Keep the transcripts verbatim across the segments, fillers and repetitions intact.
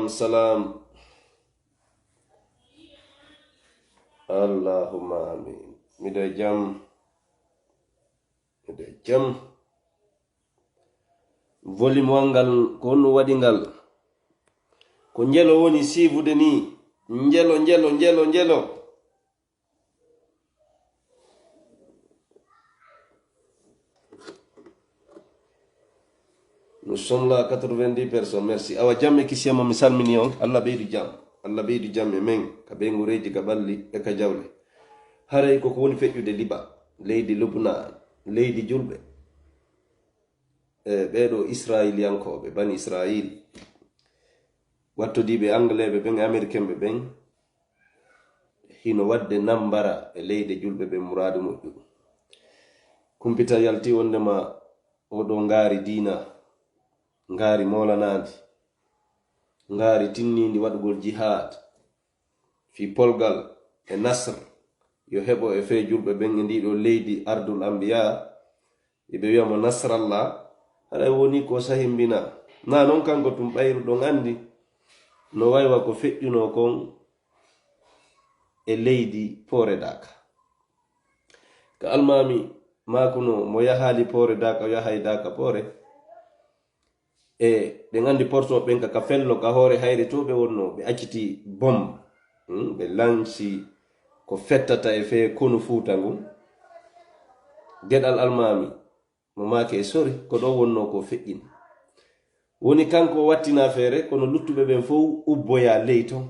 Salam. Allahumma amin. Miɗo e jam. Miɗo e jam. Volume wal ngal, ko honɗum waɗi ngal? Ko njelo woni siifude ni. Njelo, njelo, njelo, njelo. Nous sommes là, quatre-vingt-dix personnes. Merci. Awa, jam e kisiyam, mi salmini on. Allah ɓeydu jam. Allah ɓeydu jam e men, ka ɓeynguureeji, ka ɓalli e ka jawle. Haray ko ko woni feƴƴude Liban, leydi Lubnaan, leydi julɓe. E ɓeeɗo Israayiiliyankooɓe, Bani Israayiil, wattodiiɓe Angleeɓe ɓen e Amerikenɓe ɓen, hino waɗde nambara e leyɗe julɓe ɓen muraadu moƴƴu. Kumpita yalti wondema oo ɗoo ngaari diina, ngaari moolanaandi, ngaari tinniindi waɗugol jihaad fii polgal e nasr, yo heɓo e fee julɓe ɓen e ndii ɗoo leydi Ardul Ambiya, hiɓe wi'a mo Nasrallah, haray woni ko sahimbina. Naa non kanko tun ɓayruɗon anndi no waywa ko feƴƴunoo kon e leydi Poore Daaka. Ka almaami maakuno mo yahaali Poore Daaka, o yahay Daaka Poore. E ɗen anndi Porto ɓen ka, ka fello, ka hoore hayre to ɓe wonnoo, ɓe acciti bomb. Hmm, ɓe lanci ko fettata e fee konu Fuuta ngun. Geɗal almaami, mo maake e sori, ko ɗo wonnoo ko feƴƴini. Woni kanko o wattina feere, kono luttuɓe ɓen fow ubboyaa ley ton.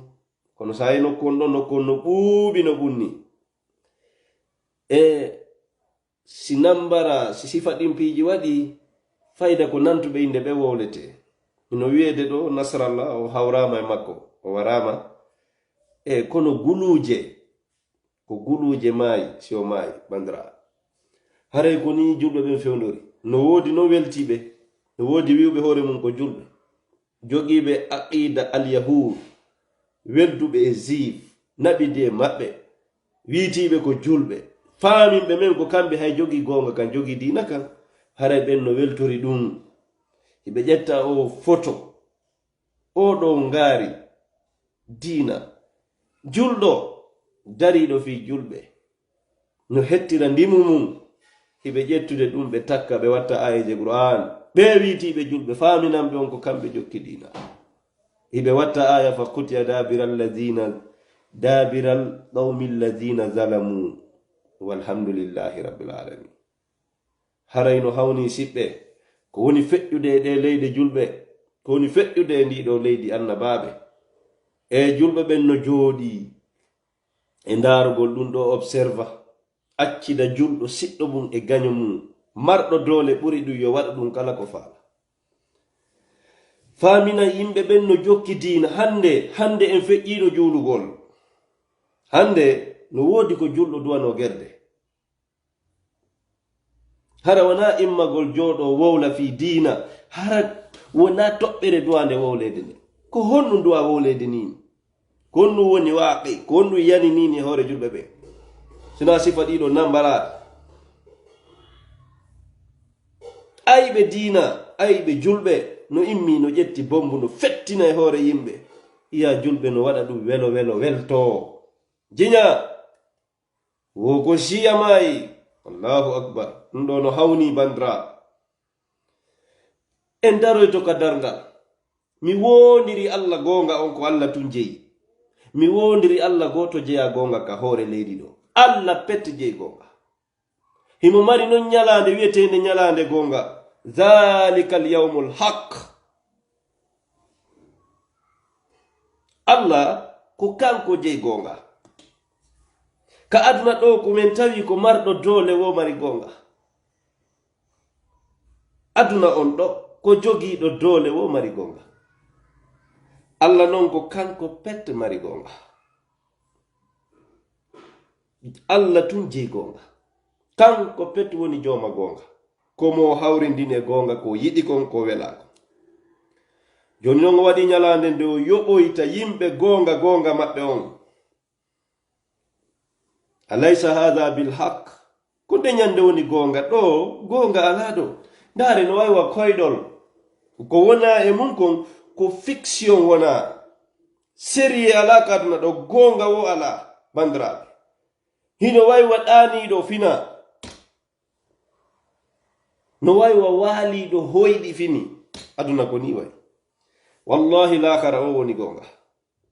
Kono so a yi nokku on ɗon, nokku on no ɓuuɓi no ɓunni. E si nambara, si sifa ɗin piiji waɗi, fayda ko nantuɓe innde ɓe wowletee. Hino wiyeede ɗo Nasrallah, o hawraama e makko, o waraama. E kono guluuje, ko guluuje maayi, si o maayi, bandira. Haray ko nii julɓe ɓen fewndori. No woodi no weltiiɓe, no woodi wi'uɓe hoore mum ko julɓe, jogiiɓe aqiida al-yahuud, welduɓe e juif, naɓidi e maɓɓe, wi'itiiɓe ko julɓe, faaminɓe men ko kamɓe hay jogii goonga kan, jogii diina kan, haray ɓen no weltori ɗum. Hiɓe ƴetta oo foto, oo ɗoo ngaari diina, julɗo, dariiɗo fii julɓe, no hettira ndimu mum, hiɓe ƴettude ɗum, ɓe takka, ɓe watta aayeeje Qur'aan, ɓe wi'itiiɓe julɓe, faaminanɓe on ko kamɓe jokki diina. Hiɓe watta aaya, "Fa qutiya daabira alladina, daabiral qawmi alladina zalamu, walhamdulillahi rabbil alamin." Haray no hawnii siɓɓe, ko woni feƴƴude e ɗee leyɗe julɓe, ko woni feƴƴude e ndii ɗoo leydi annabaaɓe. E julɓe ɓen no jooɗii e ndaarugol ɗum ɗoo observa, accida julɗo siɗɗo mum e gaño mum, marɗo doole ɓuri ɗum, yo waɗu ɗum kala ko faala. Faamina yimɓe ɓen no jokki diina. Hannde, hannde en feƴƴiino juulugol. Hannde no woodi ko julɗo duwanoo gerde. Hara wonaa immagol jooɗoo wowla fii diina, hara wonaa toɓɓere duwaande wowleede nde. Ko honɗum duwaa wowleede nii? Ko honɗum woni waaqi? Ko honɗum yani nii e hoore julɓe ɓen? Sinaa sifa ɗii ɗoo nambaraaɗi. Ayɓe diina, ayɓe julɓe, no immii, no ƴetti bommbu, no fettina e hoore yimɓe. Iya julɓe no waɗa ɗum welo, welo, weltoo. Jiña. Wo ko Shiya maayi. Allahu Akbar. Ɗum ɗoo no hawnii, bandira. En daroyto ka darngal. Mi woondiri Allah goonga on ko Allah tun jeyi. Mi woondiri Allah gooto jeyaa goonga ka hoore leydi ɗoo. Allah pet jeyi goonga. Himo mari non ñalaande wi'eteende ñalaande goonga. Zalikal yawmul haq. Allah ko kanko jeyi goonga. Ka aduna ɗoo ko men tawi ko marɗo doole wo mari goonga. Aduna on ɗoo ko jogiiɗo doole wo mari goonga. Allah non ko kanko pet mari goonga. Allah tun jeyi goonga. Kanko pet woni jooma goonga. Ko mo hawrindini e goonga, ko yiɗi kon, ko welaa kon. Jooni non o waɗi ñalaande nde o yoɓoyta yimɓe goonga, goonga maɓɓe on. Alaysa hadha bil haq? Ko nde ñande woni goonga? Ɗoo goonga alaa ɗoo. Ndaare no wayi wa koyɗol. Ko wonaa e mum kon, ko fiction wonaa. Sérieux alaa ka aduna ɗo, goonga wo alaa, banndiraaɓe. Hino wayi wa ɗaaniiɗo fina. No wayi wa waaliiɗo hoyɗi fini. Aduna ko ni wayi. Wallahi, laakara o woni goonga.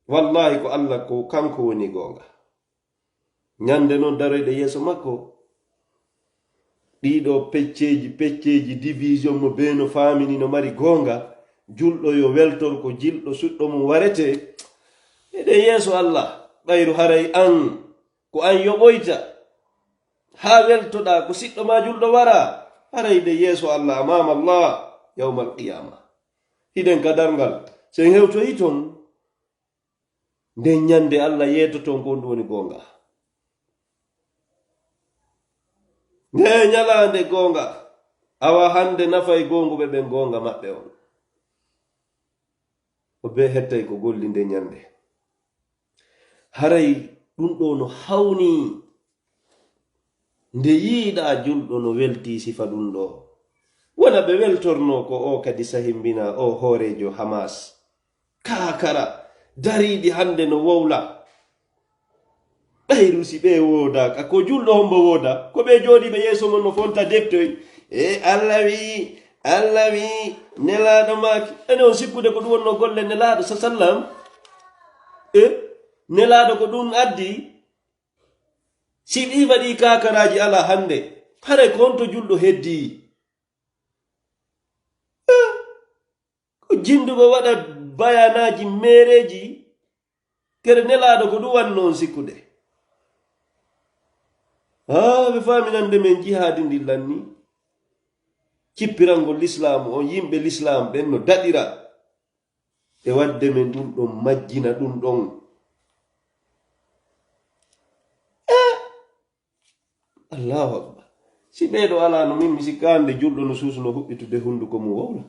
Wallahi, ko Allah ko kanko woni goonga. Ñande non daroyɗe yeeso makko, ɗiɗo pecceeji, pecceeji, division mo bee no faamini no mari goonga, julɗo yo weltor ko jilɗo suɗɗo mum warete. Eɗen yeeso Allah, ɓayru haray an, ko an yoɓoyta, haa weltoɗaa ko siɗɗo ma julɗo wara, haray de yeeso Allah, amama Allah, yawmal qiyama. Hiɗen ka darngal, so en hewtoyi ton, nden ñande Allah yeetoton ko honɗum woni goonga. Nde ñalaande goonga, awa hande nafay goonguɓe ɓen goonga maɓɓe on. O bee hettay ko golli nde ñande. Haray ɗum ɗo no hawni. Nde yiiɗaa julɗo no weltii sifa ɗum ɗo. Wona ɓe weltornoo ko o kadi sahimbina o hooreejo Hamas. Kaakara dariiɗi hannde no wowla. Ɓayru si ɓe woodaaka, ko julɗo hombo wooda? Ko ɓe jooɗiiɓe yeeso mon no fonta deftoy. E Allah wi, Allah wi, Nelaaɗo maaki. Ene on sikkude ko ɗum wonnoo golle Nelaaɗo sa sallam? E Nelaaɗo ko ɗum addi? Si ɗi waɗi kaakaraaji alaa hannde, haray ko honto julɗo heddii? Eh, ko jinnduɓe waɗa bayanaaji meereeji, kere Nelaaɗo ko ɗum wanno on sikkude. Haa ɓe faaminande men jihaadi ndin lanni, cippirangol Lislaamu on, yimɓe Lislaam ɓen no daɗira. E waɗde men ɗum ɗon, majjina ɗum ɗon. Eh! Allahu Akbar. Si ɓee ɗo alaa no min mi sikka hannde julɗo no suusuno huɓɓitude hunnduko mum wowla.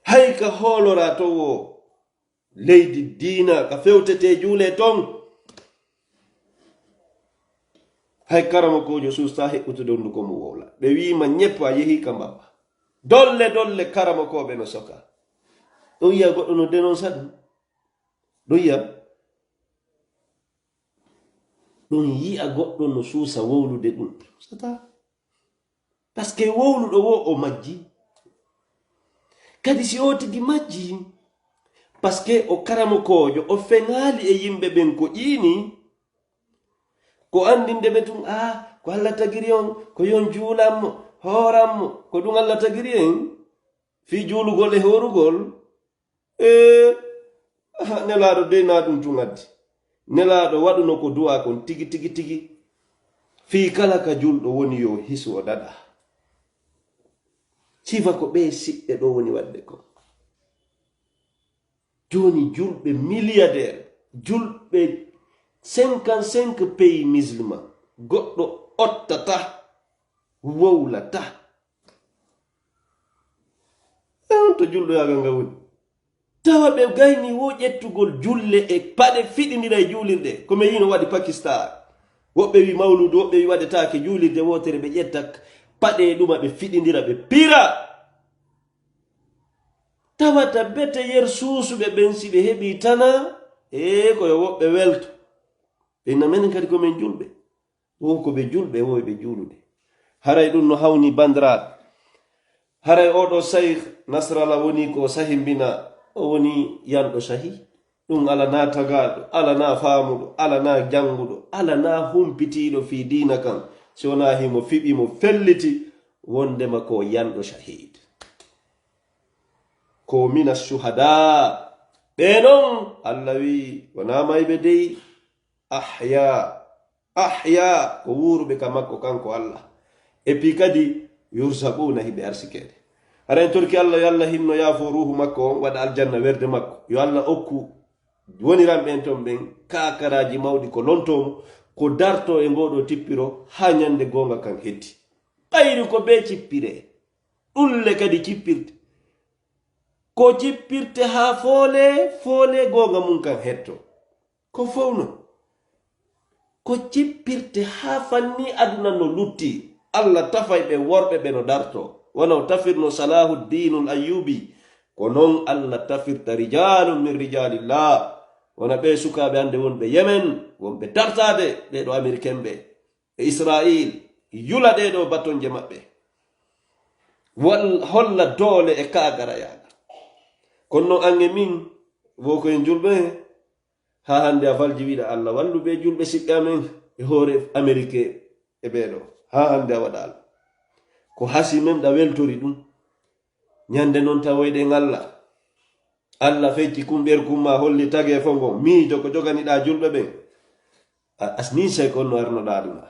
Hay ka hoolora to wo leydi diina ka fewtetee juule ton. Hay karamokoojo suusta heɓɓutude hunnduko mum wowla. Ɓe wiima ñeppa yehi ka mbabba. Dolle dolle karamokooɓe no soka. Ɗum yiya goɗɗo no denon saɗum. Ɗum yiya. Ɗum yiya goɗɗo no suusa wowlude ɗum. Sata. Parce que wowluɗo wo o majji. Kadi si o tigi majji, parce que o karamokoojo, o feŋaali e yimɓe ɓen ko ƴiini, ko anndinde ɓe tun, ah, ko Allah tagiri on, ko yon juulammo, hoorammo, ko ɗum Allah tagiri en, fii juulugol e hoorugol. Ee, aha, Nelaaɗo dey na ɗum tun addi. Nelaaɗo waɗuno ko du'a kon tigi, tigi, tigi. Fii kala ka julɗo woni yo hisu o daɗa. Sifa ko ɓee siɓɓe ɗo woni waɗde ko. Jooni julɓe milliardaire, julɓe cinquante-cinq pays musulman, goɗɗo ottata, wowlata. E on to julɗo yaagal ngal woni? Tawa ɓe gayni wo ƴettugol julle e paɗe fiɗindira e juulirɗe. Ko men yino waɗi Pakistan. Woɓɓe wi mawludu, woɓɓe wi waɗetaake juulirde wootere, ɓe ƴetta paɗe e ɗuma, ɓe fiɗindira, ɓe pira. Tawata bete yer suusuɓe ɓen, si ɓe heɓi tana, ee, ko yo woɓɓe welto. Ɓe inna menen kadi ko men julɓe. Wo ko ɓe julɓe, wo ɓe juulude. Haray ɗum no hawni, bandiraaɓe. Haray oo ɗoo Sayh Nasrallah woni ko sahimbina, o woni yanɗo sahi. Ɗum alanaa tagaaɗo, alanaa faamuɗo, alanaa jannguɗo, alanaa humpitiiɗo fii diina kan, si wonaa himo fiɓi mo felliti wondema ko yanɗo sahiid. Ko mina shuhadaa. Ɓee non, Allah wi'i, wonaa mayɓe dey, ahyaa. Ahyaa, ko wuuruɓe ka makko kanko Allah. Et puis kadi, yurzaquuna, hiɓe arsikeede. Hara en torki Allah, yo Allah hinno yaafo ruuhu makko on, waɗa aljanna werde makko. Yo Allah okku woniranɓe en ton ɓen kaakaraaji mawɗi ko lontoo mo, ko dartoo e ngoo ɗoo tippiro haa ñande goonga kan heddi. Ɓayri ko bee cippiree, ɗulle kadi cippirte. Ko cippirte haa foolee, foolee goonga mum kan hetto. Ko fow non. Ko cippirte haa fanni aduna no lutti. Allah tafay ɓe worɓe ɓe no dartoo. Wano tafirno Salaahu Diinul Ayyuubi. Ko non Allah tafirta rijaalun min rijaalillah. Wona ɓee sukaaɓe hannde wonɓe Yemen, wonɓe dartaade ɓee ɗoo Ameriken ɓe e Israayiil, yula ɗee ɗoo batonje maɓɓe. Wal-, holla doole e kaagarayaagal. Kono non an e min, woo ko en julɓe, haa hannde a falji wiɗa Allah wallu ɓee julɓe siɓɓe amen e hoore Amerike e ɓee ɗoo. Haa hannde a waɗaali. Ko hasi men ɗa weltori ɗum. Ñande non tawoyɗen Allah. Allah fecci kum ɓerkum ma holli tagee fo ngo. Miijo ko joganiɗaa julɓe ɓen. A, as nii sey ko no arnoɗaa aduna.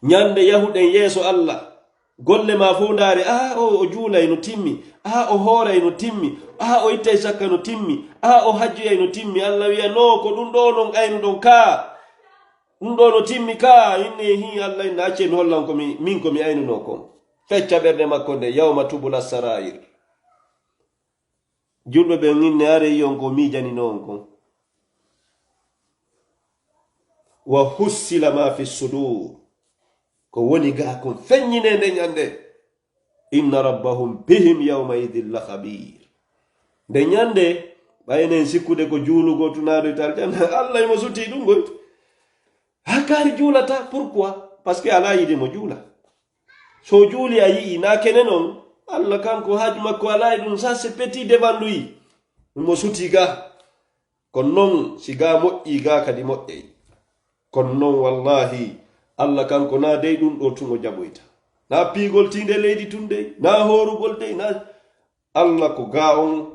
Ñande yahuɗen yeeso Allah. Golle ma fof ndaare, aa, o, o juulay no timmi. Aa, o hooray no timmi. Aa, o ittay sakka no timmi. Aa, o hajjoyay no timmi. Allah wiya, no, ko ɗum ɗo non aynuɗon kaa. Ɗum ɗo no timmi kaa. Inne hi Allah inna acce mi hollan ko mi, min ko mi aynunoo kon. Fecca ɓernde makko nde, yawma tubula sarayir. Julɓe ɓen inne are yiyon ko miijaninoo on kon. Wa hussila ma fi sudur. Ko woni gaa kon feññinee nde ñande. Inna rabbahum bihim yawma idin la khabir. Nde ñande, ɓay enen sikkude ko juulugol tunaaɗo e aljanna, Allah imo sutii ɗum goy. Haa kaari juulata, pourquoi? Parce que alaa yiide mo juula. So juuli a yi'i, na kene non, Allah kanko haaju makko alaa e ɗum, ça c'est petit devant lui. Mo sutii ga. Kono non, si ga moƴƴi, ga kadi moƴƴay. Kono non, wallahi, Allah kanko na dey ɗum ɗo tun o jaɓoyta. Na piigol tiinde leydi tun dey, na hoorugol dey, na Allah ko ga on.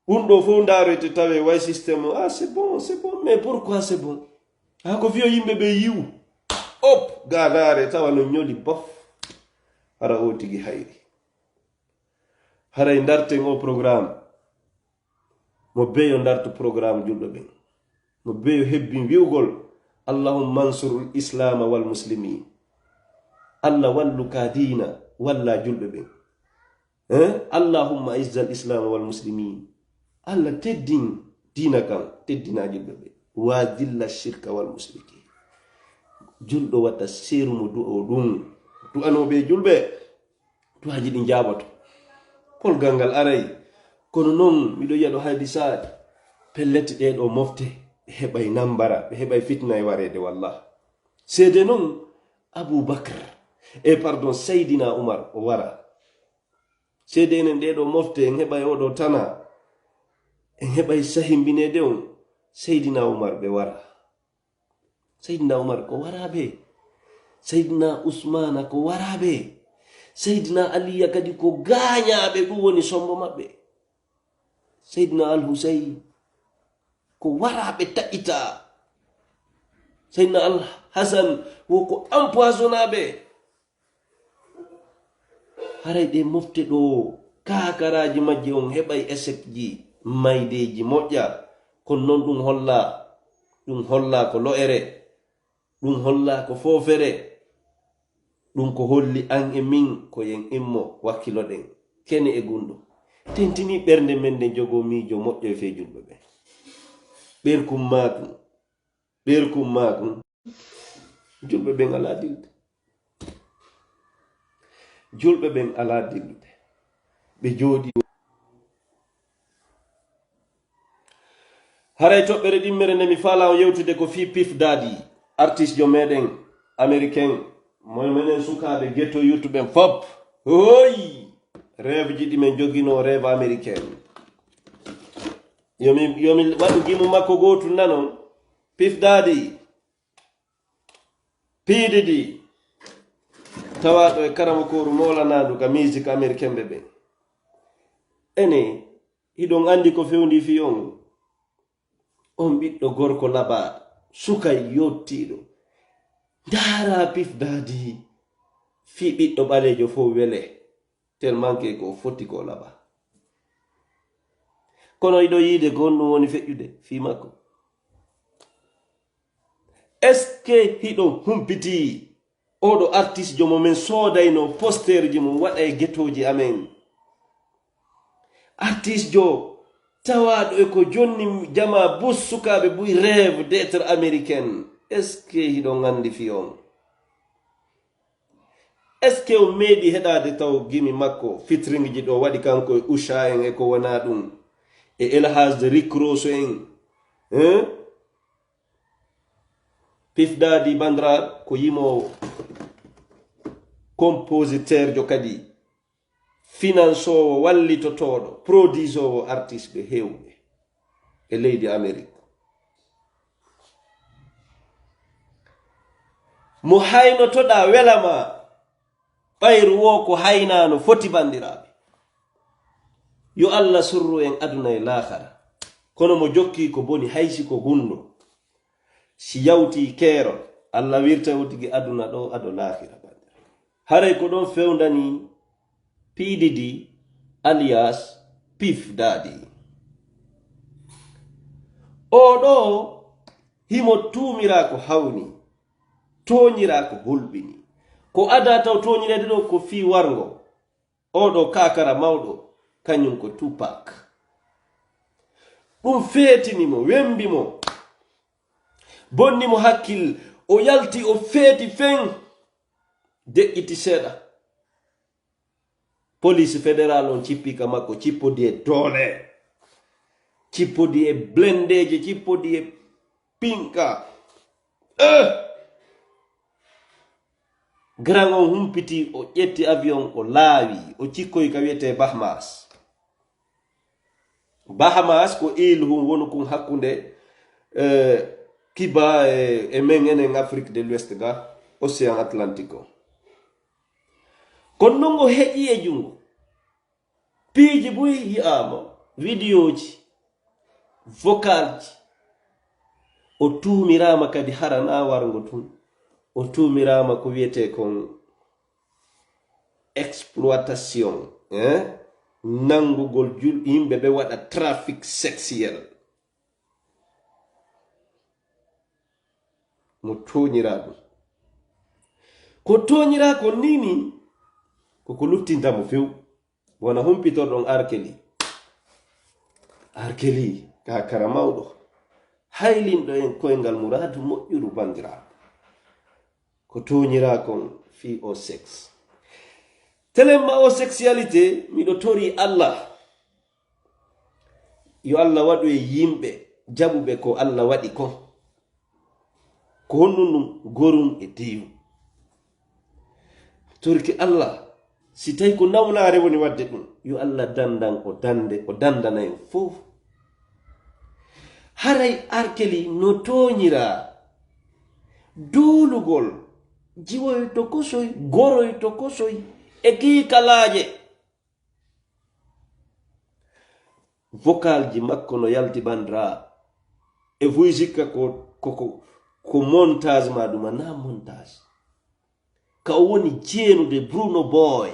Ɗum ɗo fof ndaarete tawe way système o, ah, c'est bon, c'est bon, mais pourquoi c'est bon? Ah, ko fiyo yimɓe ɓe yiwu. Op, ga ndaare tawa no ñoli bof. Hara o tigi hayri. Haray ndarten o programme. Mo beyo ndartu programme julɗo ɓen. Mo beyo hebbin wi'ugol, Allahumma ansur islama wal muslimin. Allah wallu ka diina, walla julɓe ɓen. Eh? Allahumma izzal islama wal muslimin. Allah teddin diina kan, teddina julɓe ɓe. Wa dilla shirka wal mushrikin. Julɗo watta seeru mo du'a o ɗum. Du'anooɓe e julɓe, du'aaji ɗi njaaboto. Polgal ngal aray. Kono non, miɗo yi'a ɗo hadisaaji. Pellet ɗee ɗo mofte, ɓe heɓay nambara, ɓe heɓay fitna e wareede wallah. Seede non, Abu Bakr, e pardon, Seydina Umar o wara. Seede enen ɗee ɗo mofte, en heɓay oɗo tana, en heɓay sahimbineede on, Seydina Umar ɓe wara. Seydina Umar ko waraaɓe. Seydina Usmaana ko waraaɓe. Seydina Aliya kadi ko gaañaaɓe, ɗum woni sombo maɓɓe. Seydina Al Huseyn ko waraaɓe taƴitaa. Seydina Al Hasan wo ko empoisonnaaɓe. Haray ɗe mofte ɗo, kaakaraaji majje on heɓay échec ji, maydeeji moƴƴa. Kono non ɗum holla, ɗum holla ko lo'ere, ɗum holla ko foofere. Ɗum ko holli an e min ko yen immo wakkiloɗen kene e gunɗo. Tentini ɓernde men nde jogo miijo moƴƴo e fee julɓe ɓen. Ɓerkum maakum. Ɓerkum maakum. Julɓe ɓen alaa dillude. Julɓe ɓen alaa dillude. Ɓe jooɗi. Haray toɓɓere ɗimmere nde mi faalaa on yewtude ko fii Puff Daddy, artiste jo meɗen américain, mo menen sukaaɓe ghetto youth ɓen fop. Hoy! Rêve ji ɗi men joginoo, rêve américain. Yo mi, yo mi waɗu gimu makko gootu nanon. Puff Daddy, P Diddy, tawaaɗo e karamokooru moolanaandu ka musique américain ɓe ɓen. Ene, hiɗon anndi ko fewndi fii on? On ɓiɗɗo gorko labaaɗo, suka yottiiɗo. Ndaara Puff Daddy fii ɓiɗɗo ɓaleejo fof wele, tellement que ko foti ko laba. Kono hiɗo yiide ko honɗum woni feƴƴude fii makko? Est-ce que hiɗo humpitii oɗo artiste jo mo men soodayno poster ji mum waɗa e getooji amen? Artiste jo tawaaɗo e ko jonni jamaa bus sukaaɓe buy rêve d'être américaine. Est-ce que hiɗon anndi fii on? Est-ce que on meeɗi heɗaade taw gimi makko fitringi ɗo waɗi kanko e Usha en e ko wonaa ɗum, e El Hadj de Rick Rosso en? Hein? Pif Dadi, banndiraaɓe, ko yimoowo, compositeur jo kadi, finansoowo, wallitotooɗo, produisoowo artiste ɓe heewɓe e leydi Amerik. Mo haynotoɗaa, wela ma, ɓayru wo ko haynaano foti, banndiraaɓe. Yo Allah surru en aduna e laakara. Kono mo jokki ko boni, hay si ko gunndo. Si yawti keerol, Allah wirta o tigi aduna ɗo ado laakira, banndiraaɓe. Haray ko ɗon fewndani P Diddy alias Pif Dadi. O ɗo himo tuumiraa ko hawni, tooñiraa ko hulɓini. Ko adaa taw tooñireede ɗo ko fii warngo. Oɗo kaakara mawɗo, kañum ko Tupac. Ɗum feetini mo, wembi mo, bonni mo hakkil, o yalti, o feeti fen, deƴƴiti seeɗa. Police fédéral on cippi ka makko, cippodi e doole, cippodi e blendeeje, cippodi e pinka. Eh! Grand on humpiti, o ƴetti avion, o laawi, o cikkoyi ka wiyetee Bahamas. Bahamas ko île hun wonu kun hakkunde, eh, Cuba e, e men enen Afrique de l'Ouest ga, Océan Atlantique o. Kono non o heƴi e jungo. Piiji buy yi'aama, vidéoji, vocalji. O tuumiraama kadi hara na warngo tun. O tuumiraama ko wiyetee kon exploitation, eh? Nangugol jul-, yimɓe ɓe waɗa trafic sexuel. Mo tooñiraa ɗum. Ko tooñiraa kon nii nii, ko ko luttinta mo few. Wona humpitorɗon R. Kelly. R. Kelly, kaakara mawɗo. Haylinɗo en koyngal muraadu moƴƴuru, banndiraaɓe. Ko tooñiraa kon fii o sexe. Telen ma o sexualité, miɗo torii Allah. Yo Allah waɗu e yimɓe jaɓuɓe ko Allah waɗi kon. Ko honɗum ɗum? Gorum e deyum. Torki Allah, si tawi ko nawnaare woni waɗde ɗum, yo Allah dandan o dande, o dandana en fof. Haray R. Kelly no tooñiraa duulugol, jiwoy tokosoy, goroy tokosoy, e kiikalaaje. Vocalji makko no yalti, banndiraa. E fuy sikka ko, ko, ko, ko montage ma ɗum, a na montage. Ka o woni jeenude Bruno Boy.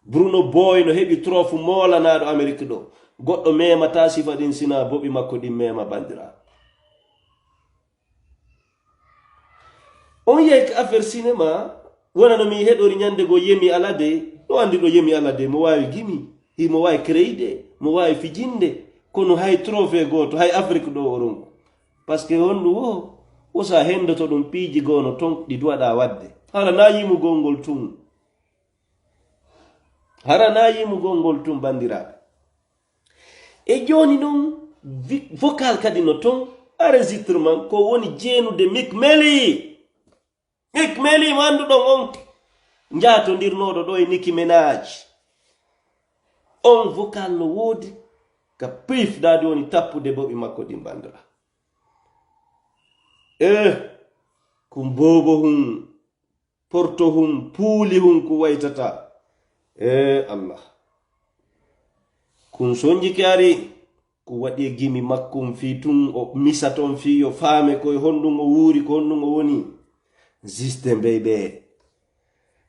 Bruno Boy no heɓi trophée moolanaaɗo Amerik ɗo. Goɗɗo memataa sifa ɗin sina boɓi makko ɗin mema, banndiraa. On yehi ka affaire cinéma, wona no mi heɗori ñande goo Yemi Alade, no anndi ɗo Yemi Alade, mo waawi gimi, himo waawi créyde, mo waawi fijinde, kono hay trophée gooto, hay Afrique ɗo o ronku. Parce que honɗum wo, wo sa hendoto ɗum piiji goo no ton ɗi duwaɗaa waɗde. Hara na yimugol ngol tun. Hara na yimugol ngol tun, banndiraaɓe. E jooni non, vi-, vocal kadi no ton, enregistrement ko woni jeenude Mick Melly. Mick Melly mo annduɗon on, njaatondirnooɗo ɗo e Nicki Minaj. On vocal no woodi ka Pif Dadi woni tappude boɓi makko ɗin, banndiraa. Eh, kun boobo hun. Porto hun, puuli hun ko waytata. Ee Allah. Kun sonjike ari, ko waɗi e gimi makkun fii tun o misa ton fii yo faame ko e honɗun o wuuri, ko honɗun o woni. Ziste mbeyɓe.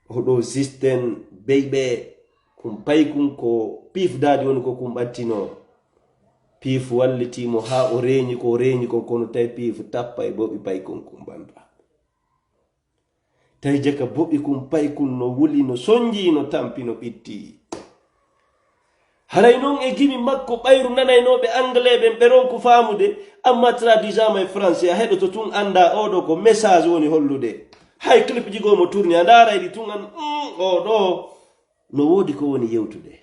Oɗo Zisten mbeyɓe. Kun paykun ko Pif Dadi woni ko kun ɓattinoo. Pif wallitii mo haa o reeni ko o reeni ko, kono tawi Pif tappa e boɓi paykun kun, banndiraa. Tawi jaka boɓi kun paykun no wuli, no sonji, no tampi, no ɓitti. Haray non e gimi makko ɓayru nanaynooɓe anglais ɓen ɓe ronku faamude, amma traduisama e français, a heɗoto tun anndaa oɗo ko message woni hollude. Hay clipji goo mo tourni a ndaarayɗi tun an, mm, o ɗo no woodi ko woni yewtude.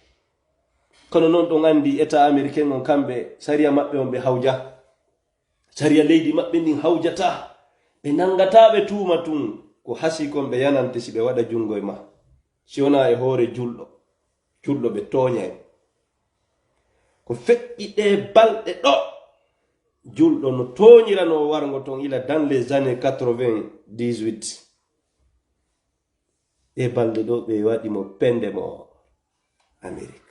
Kono noon ɗon anndi état américain on, kamɓe sariya maɓɓe on ɓe hawja. Sariya leydi maɓɓe ndin hawjata. Ɓe nanngataa ɓe tuuma tun. Ko hasii kon ɓe yanante si ɓe waɗa junngo e ma. Si wonaa e hoore julɗo, julɗo ɓe tooñay. Ko feƴƴi ɗee balɗe ɗo, julɗo no tooñiranoo warngo ton ila dans les années quatre-vingt-dix-huit. Ɗee balɗe ɗo ɓe waɗi mo pende mo Amerik.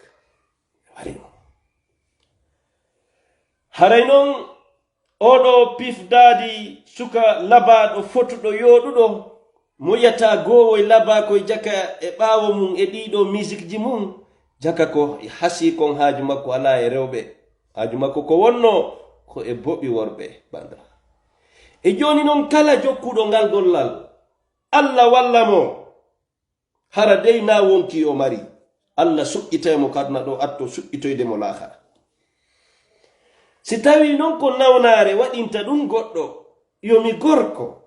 Ɓe waɗi mo. Haray non, oɗo Puff Daddy, suka labaaɗo, fotuɗo, yooɗuɗo, mo yi'ataa goowoy labaa koy jaka e ɓaawo mum e ɗiɗo misikji mum, jaka ko hasii kon haaju makko alaa e rewɓe. Haaju makko ko wonno ko e boɓi worɓe, bandira. E jooni non, kala jokkuɗo ngal gollal, Alla walla mo. Hara dey na wonkii o mari, Alla suɓɓitay mo kaduna ɗo, atto suɓɓitoyde mo laakara. Si tawii non ko nawnaare waɗinta ɗum goɗɗo, yo mi gorko,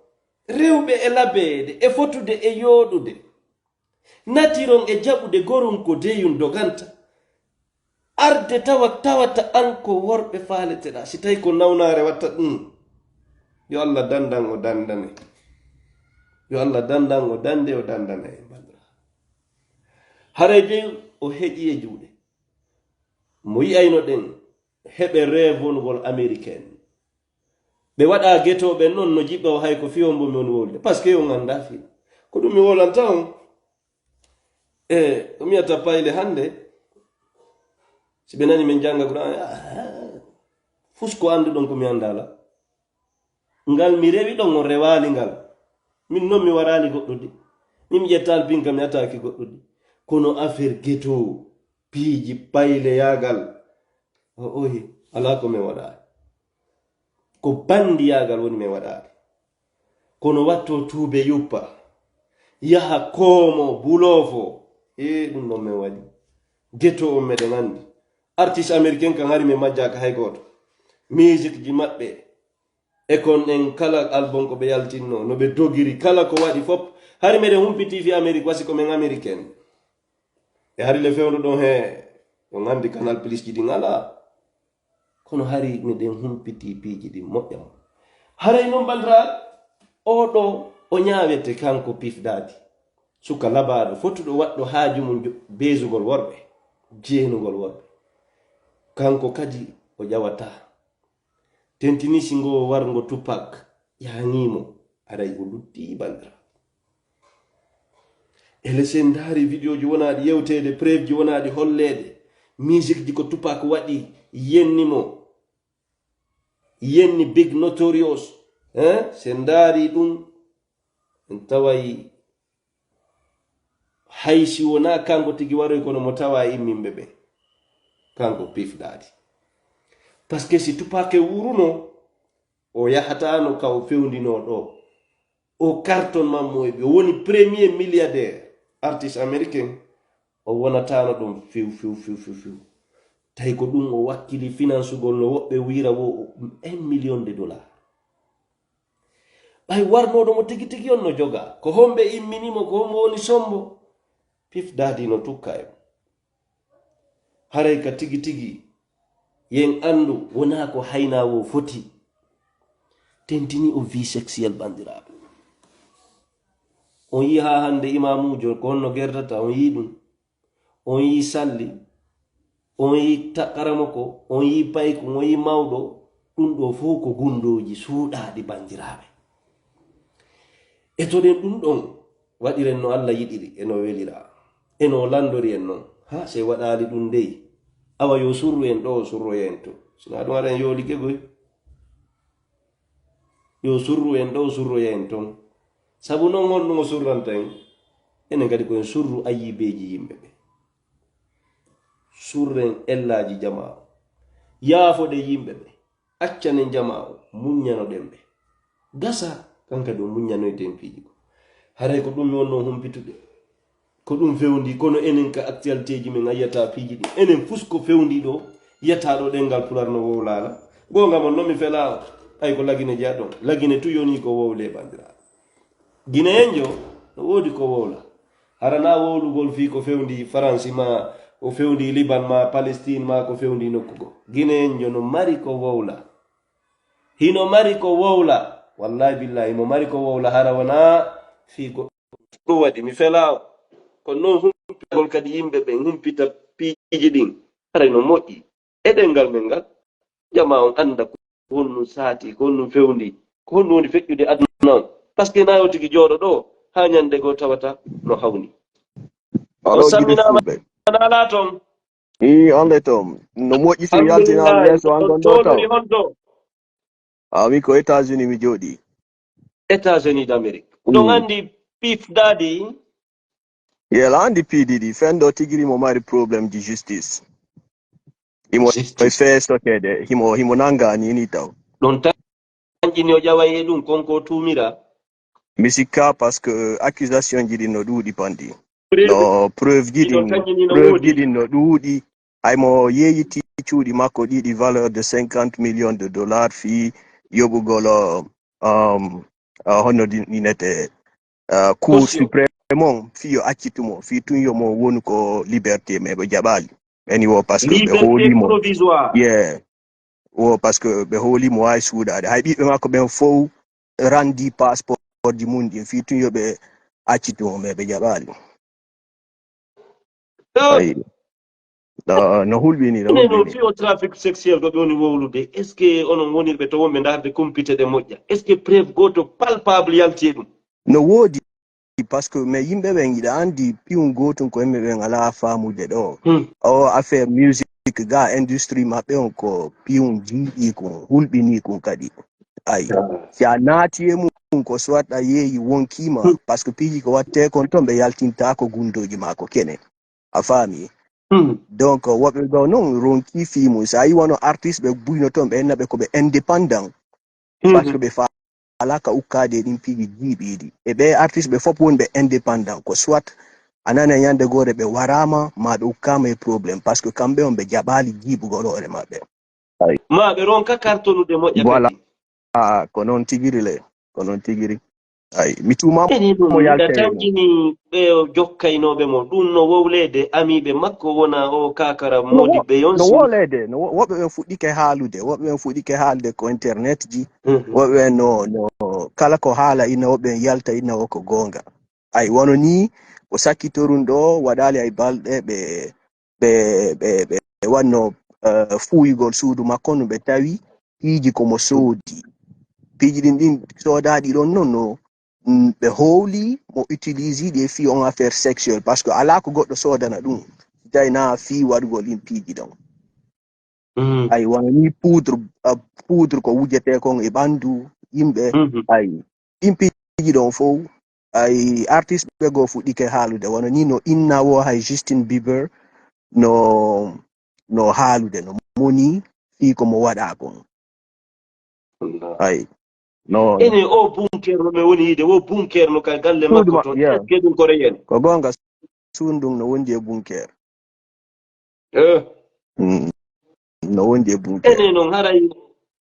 rewɓe e labeede, e fotude e yooɗude, natiron e jaɓude gorunko deyun doganta, arde tawa tawata an ko worɓe faaleteɗaa. Si tawi ko nawnaare watta ɗum, yo Alla dandan o dandane. Yo Alla dandan o dande o dandane e bandira. Haray dey o heƴi e juuɗe. Mo yi'ayno ɗen heɓe reevonugol américain. Ɓe waɗa getooɓe non no jiɓɓa o hay ko fiyo mbo mi woni wowlude. Parce que on annda fi. Ko ɗum mi wolanta on. E, ko mi wiyata payle hannde, si ɓe nani min jannga Qur'an, ah, fus ko annduɗon ko mi annda la. Ngal mi rewi ɗon, on rewaali ngal. Min non mi waraali goɗɗudi. Min mi ƴettaali pinka, mi ataaki goɗɗudi. Kono affaire geto, piiji, payleyaagal, o ohi, alaa ko mi waɗaali. Ko bandiyaagal woni mi waɗaali. Kono watto tuube yuppa, yaha koomo, buloofo. E ɗum ɗon min waɗi. Geto on meɗen anndi. Artiste américain kan hari mi majjaaka hay gooto. Musique ji maɓɓe. E kon en kala album ko ɓe yaltinno, no ɓe dogiri, kala ko waɗi fop. Hari meɗen humpiti fi Amérique, wasi ko men américain. E hari le fewndo ɗon he, on anndi Canal Plus ji ɗin alaa. Kono hari miɗen humpiti piiji ɗin moƴƴa mo. Haray non, bandiraɓe, oɗo o ñaawete kanko Puff Daddy. Suka labaaɗo, fotuɗo, waɗɗo haaju mum jo-, beesugol worɓe, jeenugol worɓe. Kanko kadi o ƴawataa. Tentini si ngo warngo Tupac ƴaŋii mo, aray o lutti bandira. Ele sen ndaari vidéo ji wonaaɗi yewteede, preuve ji wonaaɗi holleede, musique ji ko Tupac waɗi, yenni mo, yenni Big Notorious, hein? Sen ndaari ɗum, en taway hay si wonaa kanko tigi waroy, kono mo tawa e imminɓe ɓe. Kanko Puff Daddy. Parce que si Tupac e wuruno, o yahataano ka o fewndinoo ɗo. O carton mammo e ɓe. O woni premier milliardaire, artiste américain. O wonataano ɗon few, few, few, few, few. Tawi ko ɗum o wakkili finansugol no woɓɓe wira wo un million de dollars. Ɓay warnooɗo mo tigi tigi on no joga. Ko homɓe immini mo, ko hombo woni sombo? Puff Daddy no tukka e mo. Haray ka tigi tigi, yen anndu, wonaa ko haynaa wo foti. Tentini o vie sexuelle, banndiraaɓe. On yii haa hannde imaamuujo, ko honno gerdata, on yii ɗum? On yii salli, on yii ta-, karamoko, on yii payku, on yii mawɗo, ɗum ɗo fof ko gunndooji suuɗaaɗi, banndiraaɓe. Etoɗen ɗum ɗon, waɗiren no Alla yiɗiri, e no welira, e no lanndori en non. Ha, si waɗaali ɗum dey, awa yo surru en ɗo, surroya en to. Sinaa ɗum aɗa en yooli gegoy. Yo surru en ɗo, surroya en ton. Sabu non honɗum o surranta en? Enen kadi ko en surru ayibeeji yimɓe ɓe. Surren ellaaji jamaa o. Yaafoɗen yimɓe ɓe. Accanen jamaa o, muññanoɗen ɓe. Gasa, kan kadi o muññanoyte en piiji ko. Haray ko ɗum mi wonno humpitude. Ko ɗum fewndi, kono enen ka actualité ji men a yiyata piiji ɗin. Enen fus ko fewndi ɗo, yiyata ɗo ɗengal Pular no wowlaala. Goonga mon no mi felaa o, ɓay ko Lagine jeya ɗon. Lagine tu yoni ko wowle, banndiraaɓe. Gineyenjo no woodi ko wowla. Hara na wowlugol fii ko fewndi Faransi ma, ko fewndi Liban ma, Palestine ma, ko fewndi nokku go. Gineyenjo no mari ko wowla. Hino mari ko wowla. Wallahi billahi, himo mari ko wowla, hara wona fii goɗɗum. Ɗum waɗi, mi felaa. Ko non humpitagol kadi yimɓe ɓen, humpita piiji ɗin. Haray no moƴƴi. E ɗemngal men ngal, jamaa on annda ko honɗum saati, ko honɗum fewndi, ko honɗum woni feƴƴude aduna on. Parce que na yo tigi jooɗo ɗo, haa ñande goo tawata no hawni. On salminaama, Fulɓe. An alaa toon? Ii, on le toon. No moƴƴi si yaltinaama yeeso an ɗon ɗo taw. Honto? A, mi ko États-Unis mi jooɗi. États-Unis d'Amérique. Ɗon anndi Puff Daddy? Yela anndi P Diddy, fenndo tigiri mo mari problème de justice. Himo e fee sokeede, himo, himo nannga ni, ni taw. Ɗon tanƴini o ƴaway e ɗum, kon ko tuumira. Mi sikka, parce que accusation ji ɗin no ɗuuɗi panɗi. No preuve ji ɗin, preuve ji ɗin no ɗuuɗi. Ay mo yeeyiti cuuɗi makko ɗiɗi valeur de cinquante millions de dollars fii yoɓugol, um, uh, honno ɗin innete, uh, Cour suprême on, fii yo accitu mo, fii tun yo mo wonu ko liberté, mais ɓe jaɓaali. Eni wo, parce que ɓe hooli mo. Yeah. Wo, parce que ɓe hooli mo waawi suuɗaade. Hay ɓiɓɓe makko ɓen fow randi passeport ji mun ɗin, fii tun yo ɓe accitu mo, mais ɓe jaɓaali. Ayi. No, no hulɓini, no hulɓini. Fii o trafic sexuel ɗo ɓe woni wowlude, est-ce que onon wonirɓe to wonɓe ndaarde kumpite ɗe moƴƴa? Est-ce que preuve gooto palpable yalti e ɗum? No woodi, parce que mais yimɓe ɓen iɗa anndi piyun gootun ko yimɓe ɓen alaa faamude ɗo. O affaire musique ga industrie maɓɓe on ko piyun jiiɗi kun, hulɓini kun kadi. Ayi. Si a naati e mun ko soit a yeeyi wonkii ma, parce que piiji ko wattee kon ton ɓe yaltintaako gundooji maa ko kene. A faami? Donc, woɓɓe goo non ronki fii mun. So a yi wano artiste ɓe buyno ton, ɓe enna ɓe ko ɓe indépendant. Parce que ɓe faalaka ukkaade e ɗin piiji jiiɓiiɗi. E ɓe artiste ɓe fof woni ɓe indépendant. Ko soit a nana ñande goore ɓe waraama, ma ɓe ukkaama e problème. Parce que kamɓe on ɓe jaɓaali jiiɓugol hoore maɓɓe. Ayi. Ma ɓe ronka kartonude moƴƴa kadi. Ah, ko noon tigiri le, ko noon tigiri. Ay, mi tuumaama. Ene ɗum mo yaltere tanƴini ɓe o jokkaynooɓe mo. Ɗum no wowleede amiiɓe makko wona o kaakara moodi Beyoncé. No wowleede, no wo-, woɓɓe ɓen fuɗɗike haalude, woɓɓe ɓen fuɗɗike haalde ko internet ji, woɓɓe ɓen no, no, kala ko haala ina, woɓɓe ɓen yalta ina o ko goonga. Ay, wano nii, ko sakkitorun ɗo, waɗaali ay balɗe ɓe ɓe, ɓe, ɓe wanno, eh, fuuyugol suudu makko, no ɓe tawi piiji ko mo soodi. Piiji ɗin, ɗin soodaaɗi ɗon non, no, mm, ɓe howli mo utilise ɗi e fii on affaire sexuel, parce que alaa ko goɗɗo soodana ɗum, si tawi na fii waɗugol ɗin piiji ɗon. Ay, wano ni poudre, ah, poudre ko wujetee kon e ɓandu yimɓe, ay, ɗin piiji ɗon fow, ay, artiste ɓe goo fuɗɗike haalude, wano ni no inna wo hay Justin Bieber no, no haalude, no moni fii ko mo waɗa kon. Ay, no. Ene o bunker no ɓe woni yiide, wo bunker no ka galle makko ton. Est-ce que ɗum ko reyel? Ko goonga, suudu ndun no wondi e bunker. Eh. Mm. No wondi e bunker. Ene noon haray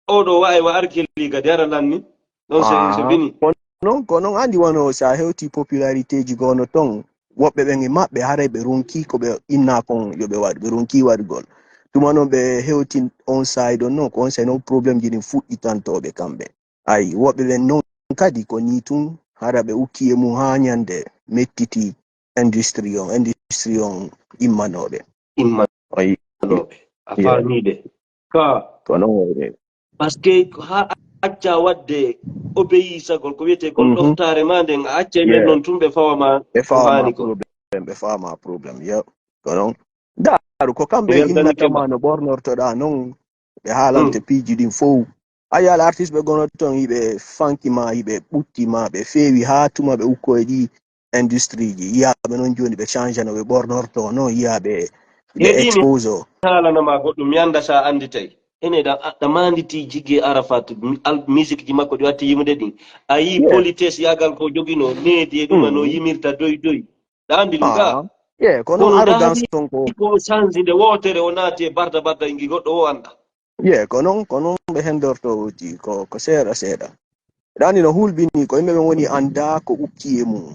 oɗo wa'i wa arkeli kadi hara lanni. Ɗon se, se bini. Ko noon, ko noon anndi wano si a hewti popularité ji goono ton, woɓɓe ɓen e maɓɓe haray ɓe ronki ko ɓe inna kon yo ɓe waɗu, ɓe ronki waɗugol. Tuma noon ɓe hewti on side on noon, ko on side noon problème ji ɗin fuɗɗitantooɓe kamɓe. Ay, woɓɓe ɓen noon kadi ko nii tun, hara ɓe ukki e mum haa ñande mettiti industrie on, industrie on immanooɓe. Immanooɓe. A faamiide. Ka. Ko noon wayre. Parce que haa acca waɗde obéissagol ko wiyetee kon ɗoftaare ma nden, a acca men noon tun ɓe fawa ma. Ɓe fawa ma problème, ɓe fawa ma problème, yo. Ko noon. Ndaaru, ko kamɓe innata ma no ɓornortoɗaa noon, ɓe haalante piiji ɗin fow. A yi'ay artiste ɓe gonoto ton, hiɓe fanki ma, hiɓe ɓutti ma, ɓe feewi haa tuma ɓe ukkoyi ɗi industrie ji. Yi'aa ɓe noon jooni ɓe change no ɓe ɓornorto noon, yi'aa ɓe, ɓe expose o. Haalana ma goɗɗum, mi annda sa anndi tawi. Ene ɗa, ɗa maanditi Jigge Arafat, mi-, al-, musique ji makko ɗi watti yimude ɗin. A yii politesse yaagal ko joginoo, needi e ɗuma no yimirta doy doy. Ɗa anndi ɗum ka? Ye, kono arrogance ton ko. Ko sanzi nde wootere o naati e barda barda ingi goɗɗo o annda. Ye, ko noon, ko noon ɓe hendorto woti ko, ko seeɗa seeɗa. Ɗani no hulɓini ko yimɓe ɓen woni annda ko ukki e mum.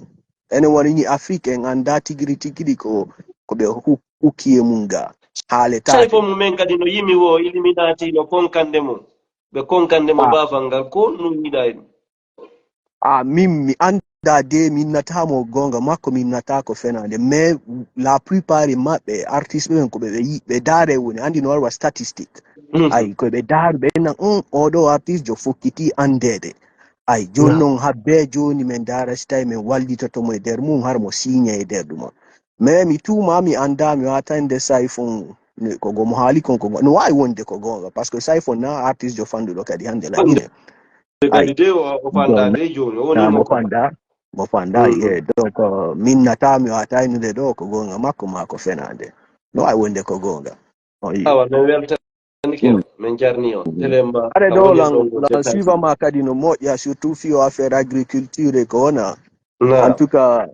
Enen woni ni Afrique en annda tigiri tigiri ko, ko ɓe hu-, ukki e mum ga. Haale Sayfo taake. Mumen kadi no yimi wo Illuminati no konkande mo. Ɓe konkande mo Ah, baafal ngal ko ɗum yiɗa en. ah, min mi annda de, min nata mo gonga makko, min nata ko fenande. Mais la plupart e maɓɓe, artiste ɓen ko ɓe, ɓe yi-, ɓe daare woni, andi no warwa statistique. Ay, ko ɓe daare ɓe na, um, oɗo artiste jo fokkiti andede. Ay, joni non habbe joni men daara si tawi men wallitoto mo e nder mum, har mo signa e nder ɗuma. Mais mi tuma, mi annda, mi wata nde Sayfo, ne, ko gomo haali kon, ko go-, no wawi wonde ko gonga, parce que Sayfo na artiste jo fanduɗo kadi hande la Guinée. Ay, kadi de o, o fanda donc, de joni, o woni na mo mo ko fanda, mo fanda, Mm. ye. Donc, euh, min nata, mi wata innude ɗo ko gonga makko ma ko fenande. No wawi wonde ko gonga. On yi. Awa, men weltanike on, Mm. men jarni on. Mm. Tele ma, Are ka ɗo woni lan, ɗon ko lan Setan. Suiva ma kadi no moƴƴa, surtout fi o affaire agriculture e ko wona. Na. En tout cas,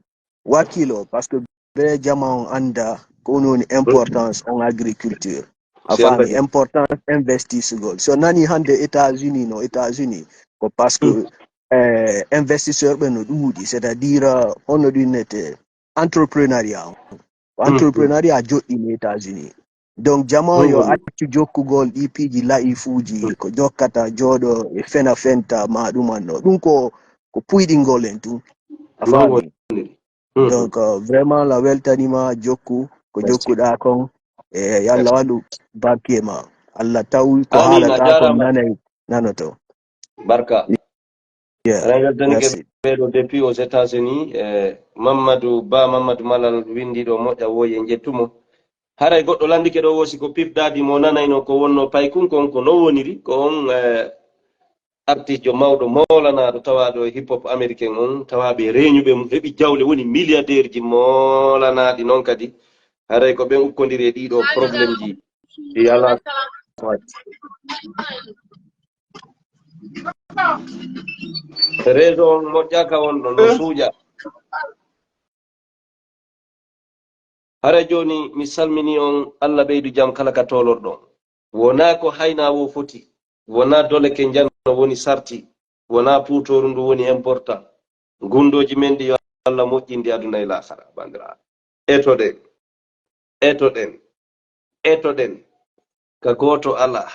wakkilo, parce que be jama on annda ko woni woni importance on agriculture. A Si annda faami, importance investisugol. So nani hande États-Unis no, États-Unis, ko parce que, Mm. eh, investisseur ɓe no ɗuuɗi, c'est-à-dire, euh, hono ɗum nete, entrepreneuriat on. Ko Mm, mm. entrepreneuriat joɗɗini États-Unis. Donc, jama on yo Mm. accu jokkugol ɗi piiji la'ifuuji, Mm. ko jokkata jooɗo e fena fenta ma ɗum anno. Ɗum ko, ko puyɗingol en tun. A Ɗum faami? woni. Mm. Donc, euh, vraiment, la weltanima jokku, ko Merci. jokkuɗa kon. E yalla Merci. waɗu barke ma. Allah tawi ko Amin, a haalata kon jarama. Nanay, nanoto. Barka. Yeah. Aɗa weltanike Merci. Ɓeɗo depuis aux États-Unis, e Mamadou Ba, Mamadou Malal windi ɗo moƴƴa woyi en ƴettumo. Haray goɗɗo landike ɗo wosi ko pifdadi mo nanayno ko wonno paykun kon ko no woniri ko on, e, artiste mawɗo moolanaɗo tawaɗo e hip hop américain on, tawaɓe reñuɓe mum heɓi jawle woni milliardaire ji moolanaɗi non kadi. Haray ko ɓen ukkodiri e ɗiɗo problème ji. Ɗi ala ko waɗi. Réseau on moƴƴaka on ɗon no suuƴa. Hara jooni mi salmini on, Allah ɓeydu jam kala ka toolorɗon. Wonaa ko haynaa woo foti, wonaa dole ke njano woni sarti, wonaa puutooru ndu woni important. Gundooji men ɗi yo Allah moƴƴin ɗi aduna e laakara, banndiraaɓe. Etoɗen, etoɗen, etoɗen ka gooto alaa,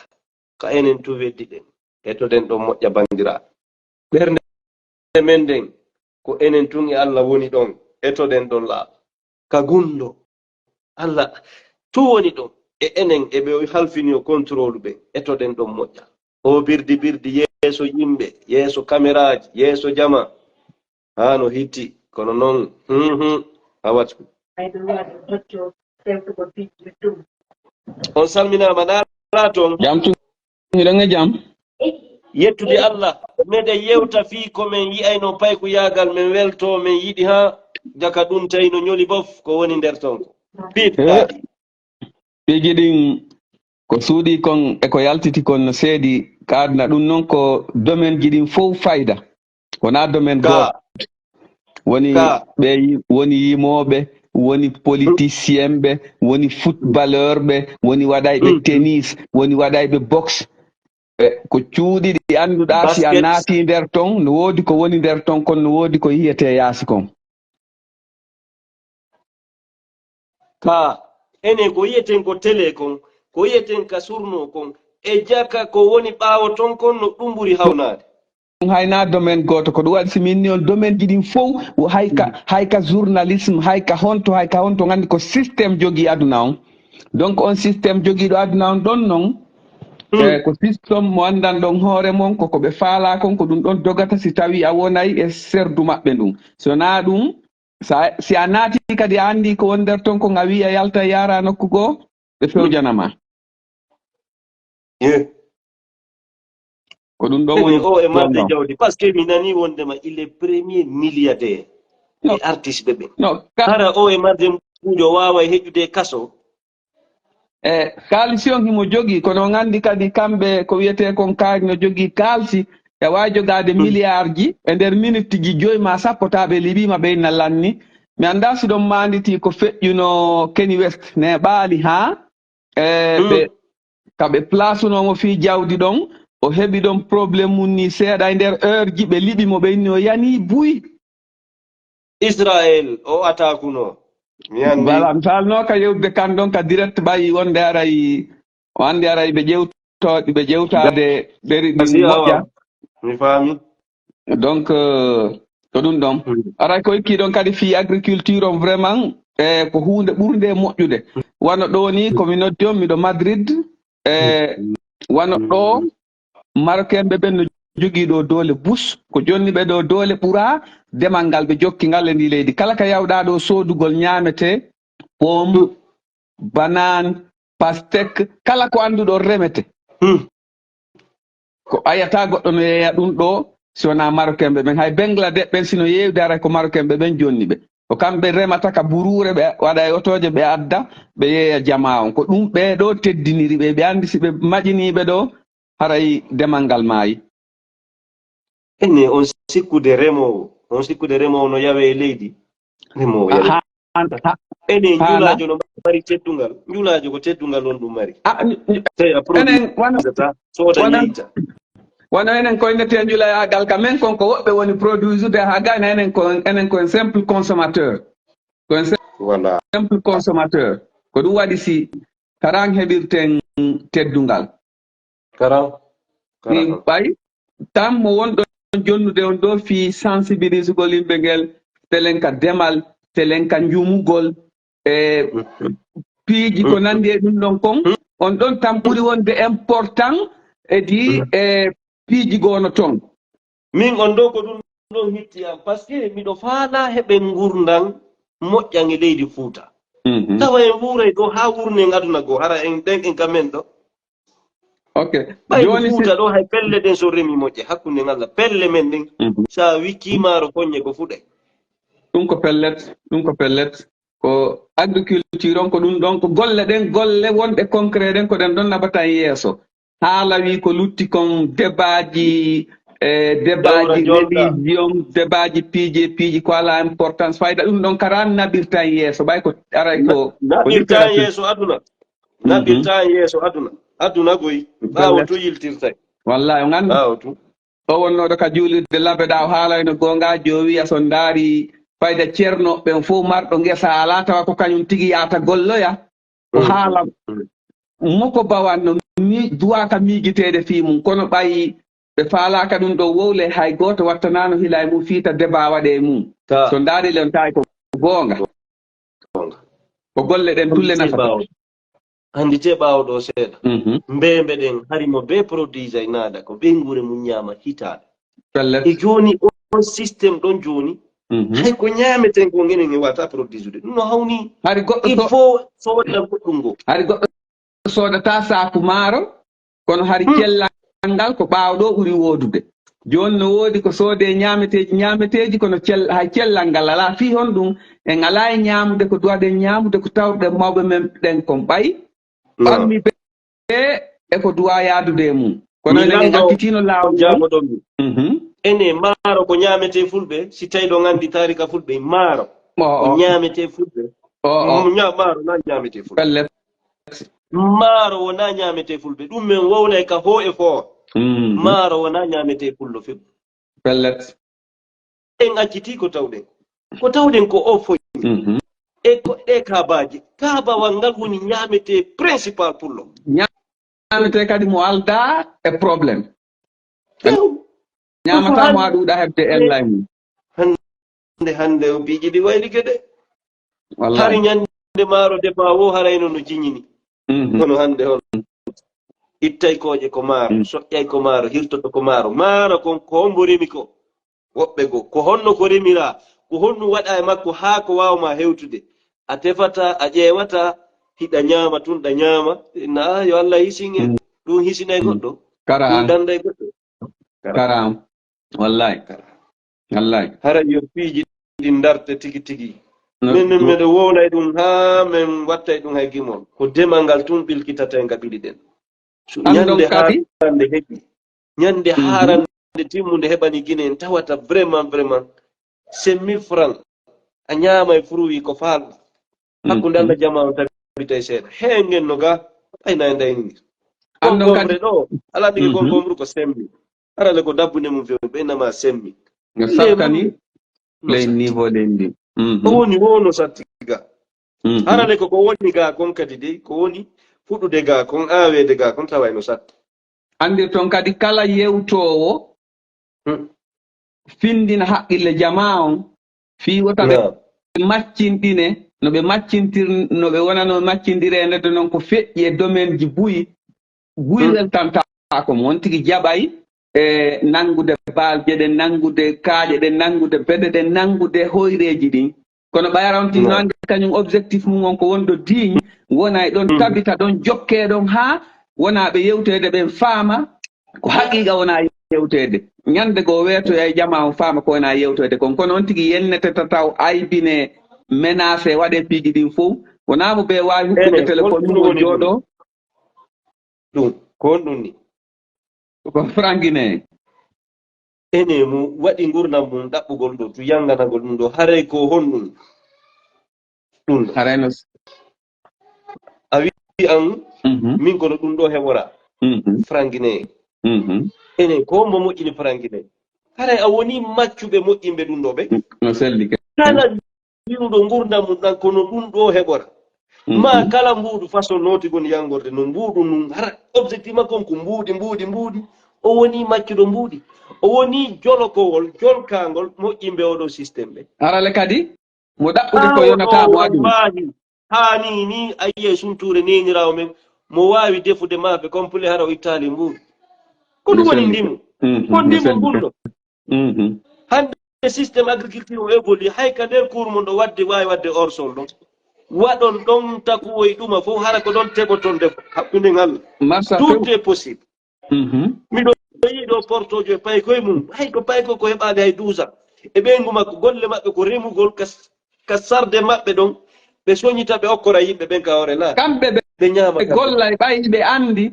ka enen tun weddiɗen. Etoɗen ɗon moƴƴa, banndiraaɓe. Ɓernde men nden, ko enen tun e Allah woni ɗon, etoɗen ɗon laaɓa. Ka gundo, Allah tun woni ɗon, e enen e ɓe o halfini o contrôle ɓen, etoɗen ɗon moƴƴa. O birdi birdi yeeso yimɓe, yeeso kameraaji, yeeso jama. Haa no hitti, kono non, hum, hum, a watu. On salminaama, na ala toon. Jam tu, hiɗon e jam? Yettude Allah, meɗen yewta fii ko men yi'ayno paykuyaagal, men weltoo, men yiɗi haa jaka ɗum tawi no ñoli bof ko woni nder toon ko. Piit Eh, daɗi. Piiji ɗin ko suuɗii kon e ko yaltiti kon no seedi ka aduna, ɗum non ko domaine ji ɗin fow fayda. Wonaa domaine Ka, gooto. Woni ka. Ɓe yi-, woni yimooɓe, woni politicien ɓe, woni footballeur ɓe, woni waɗayɓe Mm, mm. Tennis, woni waɗayɓe boxe. E ko cuuɗi ɗi annduɗaa si a Basket. Naati nder ton, no woodi ko woni nder ton kon, no woodi ko yiyetee yaasi kon. Ka, enen ko yiyeten ko télé kon, ko yiyeten ka surno kon, e jaka ko woni ɓaawo ton kon no ɗum ɓuri hawnaade. Hay na domaine gooto, ko ɗum waɗi si min ni on domaine ji ɗin fow, hay ka, Mm. Hay ka journalisme, hay ka honto, hay ka honto, nganndi ko système jogii aduna on. Donc on système jogiiɗo aduna on ɗon non, Mm. Eh, ko système mo anndan ɗon hoore mon, ko ko ɓe faalaa kon, ko ɗum ɗon dogata si tawii a wonay e serdu maɓɓe ndun. So naa ɗum, sa, si a naati kadi a anndi ko woni nder ton kon, a wi'i a yalta yaara nokku goo, ɓe fewjana ma. Eh. Ko ɗum ɗon woni o e marde jawdi, parce que mi nani wondema il est premier milliardaire. No. E artiste ɓe ɓen. No, ka- Hara o e marde mbuujo waaway heƴude kaso. E kaalisi on himo jogii, kono on anndi kadi kamɓe ko wiyetee kon kaari no jogii kaalisi, e waawi jogaade Mm. Miliyaarji e nder minitiji joyi ma sappo, taa ɓe liɓiima ɓe inna lanni. Mi anndaa si ɗon maanditii ko feƴƴuno Kanye West, neeɓaali haa, e, Mm. ɓe, ka ɓe plasunoo mo fii jawdi ɗon, o heɓi ɗon problème mum ni seeɗa e nder heure ji, ɓe liɓi mo, ɓe inni o yanii buy. Israël o attaque no. Mi anndi. Voilà, mi faalnooka yewtude kan ɗon ka direct, ɓayi wonde aray, o anndi aray ɓe ƴewto-, ɓe ƴewtaade ɗeri ɗin Merci, moƴƴa. awa. Mi faami. Donc, euh, ko ɗum ɗon. Mm. Aray ko ikki ɗon kadi fii agriculture on vraiment, e ko huunde ɓurnde moƴƴude. Wano ɗoo ni, ko mi noddi on, miɗo Madrid. E wano ɗoo, Marocain ɓe ɓen no jogii ɗoo doole bus. Ko jonni ɓe ɗoo doole ɓura demal ngal ɓe jokki ngal e ndi leydi. Kala ka yawɗaa ɗoo soodugol ñaamete, pomme, banane, pastèque, kala ko annduɗon remete. Hmm. Ko ayataa goɗɗo no yeeya ɗum ɗoo si wonaa Marocain ɓe ɓen. Hay Bangladesh ɓen si no yeeyude aray ko Marocain ɓe ɓen jonni ɓe. Ko kamɓe remata ka buruure, ɓe waɗa e otooje, ɓe adda, ɓe yeeya jamaa on. Ko ɗum ɓee ɗoo teddiniri ɓe, ɓe anndi si ɓe maƴinii ɓe ɗoo, haray demal ngal maayi. Ene on sikkude remoowo, on sikkude remoowo no yawe e leydi. Remoowo yawe. Ha, ha, ha, Ene haala. Njulaajo no mari teddungal. Njulaajo ko teddungal on ɗum mari. Ah, n-, n-, Tawi a enen, wano, produisata, sooda wano, yeyta. Wano enen ko en nete njulaagal ka men kon ko woɓɓe woni produisude ha ga, enen ko, enen ko en simple consommateur. Ko en Voilà. Simple consommateur. Ko ɗum waɗi si karan heɓirten teddungal. Karan. Min Karan. Ɓay tan mo wonɗon jonnude on ɗo fii sensibilisugol yimɓe ngel, telen ka demal, telen ka njumugol, e piiji ko nandi e ɗum ɗon kon, on ɗon tan ɓuri wonde important e di e piiji goono ton. Min on ɗo ko ɗum ɗon hitti am, parce que miɗo faala heɓen ngurndan moƴƴan e leydi Fuuta. Mhm. Tawa en wuuray ɗo haa wurnen aduna goo, hara en ɗen en ka men ɗo. Ok. Ɓay Jooni si Fuuta ɗo hay pelle ɗen so remi moƴƴe hakkunde ngalla pelle men ɗen. Mhm. Sa wicci maaro koñe ko fuɗe. Ɗum ko pellet, ɗum ko pellet. Ko agriculture on, ko ɗum ɗon, ko golle ɗen, golle wonɗe concret ɗen, ko ɗen ɗon nabatan yeeso. Haala wi ko lutti kon debaaji, e debaaji Jawra jonta. Religion, debaaji piiji, piiji ko ala importance, fayda ɗum ɗon karan naɓirtan yeeso, ɓay ko aray ko, ko Naɓirtan littérature. Yeeso aduna. Mhm. Naɓirtan yeeso aduna. Aduna goy. Ɓaawo Pellet. To yiltirtay. Wallahi, on anndi. Ɓaawo to. O wonnooɗo ka juulirde labeɗa, o haalayno goonga, o wiya so ndaari fayda ceerno ɓen fof marɗo ngesa alaa, tawa ko kañum tigi yaata golloya. O haala mo ko bawanno, mi duwaaka miijiteede fii mum, kono ɓay ɓe faalaaka ɗum ɗo wowle, hay gooto wattanaano hila e mum fiita deba waɗe e mum. Ta. So ndaari le on tawi ko goonga. Goonga. Ko golle ɗen tulle nafata. Anndi te ɓaawo ɗo seeɗa. Mhm. Mbeembe ɗen hari mo bee produit ay naada ko ɓeynguure mum ñaama hitaade. Pellet. E jooni on système ɗon jooni. Mhm. Hay ko ñaameten ko ngenen e wata produit ude. Ɗum no hawni. Hari goɗɗo Il so- faut sooda goɗɗum ngo. Hari goɗɗo soodata saaku maaro, kono hari cellal ngal ko ɓaawo ɗo ɓuri woodude. Jooni no woodi ko soode ñaameteeji, ñaameteeji, kono cell-, hay cellal ngal alaa. Fii honɗum? En alaa e ñaamude ko duwaɗen ñaamude, ko tawruɗen mawɓe men ɓen kon ɓay. Ɓammi ɓe e ko duwa yaadude e mum. Kono enen en accitino laawol ngol. Jaaboɗon mi. Mhm. Ene maaro ko ñaamete fulɓe, si tawi ɗon anndi taarika fulɓe, maaro O, o. Ko ñaamete fulɓe. O, o. Mo ña-, maaro na ñaamete fulɓe. Pellet. Maaro wona ñaamete fulɓe. Ɗum men wowlay ka hoo e foo. Mhm. Maaro wona ñaamete fullo few. Pellet. En acciti ko tawɗen. Ko tawɗen ko o foy. Mhm. E ko ɗe kaabaaji. Kaabawal ngal woni ñaamete principal pullo. Ñaamete kadi mo alda e problème. Few. Ñaamata Ko mo han- aɗa ɗuuɗa heɓde ellay mum. Hannde, hannde o piiji ɗi wayli kede. Wallahi. Hari ñande maaro defa wo harayno no jiñini. Mhm. Kono hannde on ittay kooƴe ko maaro, Mm. soƴƴay ko maaro, hirtoto ko maaro. Maaro kon ko hombo remi ko? Woɓɓe goo. Ko honno ko remira? Ko honɗum waɗa e makko haa ko waawma hewtude? A tefata, a ƴeewata, hiɗa ñaama tun, ɗa ñaama. Na yo Allah hisin en. Mm. Ɗum hisinay goɗɗo. Kara ɗum an. Danday goɗɗo. Kara. Kara am. Wallahi. Kara. Wallahi. Hara yo piiji ɗi ndarte tigi tigi. No, men, men, no. Meɗo wowlay ɗum haa men wattay ɗum hay gimol. Ko demal ngal tun ɓilkitata en ka ɓiɗi ɗen. So an ɗon ñande kadi? Haarande heɓi. Ñande Mhm. haarande timmunde heɓani Gine en tawata vraiment, vraiment. Cinq mille francs. A ñaama e fruit ko faalɗa. Hakkunde Mhm. Allah jama on tabitay seeɗa. Heengen no ga, ɓay na e ndayni. Ɗum ɗon kadi. Konkombre ɗo, alaa tigi konkombre ko semmi. Hara le ko dabbunde mum few, ɓe nama semmi. No sattani ley niveau leydi. O woni wo no satti ga. Hara le ko ko woni ga kon kadi dey, ko woni fuɗude ga kon, aaweede ga kon, taway no satti. Anndir toon kadi kala yewtoowo findina haqqille jamaa on, fii wota ɓe maccinɗine, no ɓe maccintir, no ɓe wonano maccindireede noon ko feƴƴi e domaine ji buy, buy weltantaako mo. On tigi jaɓay e nanngude baalje ɗen, nanngude kaaƴe ɗen, nanngude beɗe ɗen, nanngude hoyreeji ɗin. Kono ɓayra on tigi no anndi kañum objectif mum on ko wonɗo diiñ, wona e ɗon tabita ɗon, jokkee ɗon haa wona ɓe yewteede ɓen faama ko haqiiqa wona yewteede. Ñande goo weetoya e jamaa on faama ko wona yewteede kon. Kono on tigi yennete tataw, aybine, menacé, waɗee piiji ɗin fow. Wonaa mo ɓe waawi hukkude téléphone mum o jooɗoo. Ɗum, ko honɗum ni? Ko frangine. Ene mo waɗi ngurndan mum ɗaɓɓugol ɗo, tu yanganagol ɗum ɗo, haray ko honɗum? Ɗum ɗo. Haray no s- A wi'i an, min kono ɗum ɗo heɓora. Frangine. Ene ko mo moƴƴini frangine. Haray a woni maccuɓe moƴƴinɓe ɗum ɗo ɓe. No selli ke. Kala yi'uɗo ngurndan mum ɗan kono ɗum ɗo heɓora. Ma kala mbuuɗu façon nooti goni yangorde no mbuuɗu nun hara objectif makko on ko mbuuɗi, mbuuɗi, mbuuɗi. O woni maccuɗo mbuuɗi. O woni jolokowol, jolkangol moƴƴinɓe oɗo système ɓe. Harale kadi, mo ɗaɓɓude ko yonata mo aduna. Wallahi, haa ni, ni a yi'e suntuure neeniraawo men, mo waawi defude maafe complet hara o ittaali mbuuɗi. Ko ɗum woni ndimu. Ko ndimu ngun ɗo. Hannde système agriculture o évolue, hay ka nder cours mon ɗo wadde, waawi wadde hors sol ɗon. Waɗon ɗon takuwoy ɗuma fof, hara ko ɗon tegoton defo, hakkunde ngal. Tout est possible. Miɗo yi'i ɗo portojo e paykoye mum, hay ko payko ko heɓaali hay douze ans. E ɓeyngu makko, golle maɓɓe ko remugol ka, ka sarde maɓɓe ɗon, ɓe soñita ɓe okkora yimɓe ɓen ka hoore laabi. Kamɓe ɓe, ɓe ñaama ɓe gollay ɓay ɓe anndi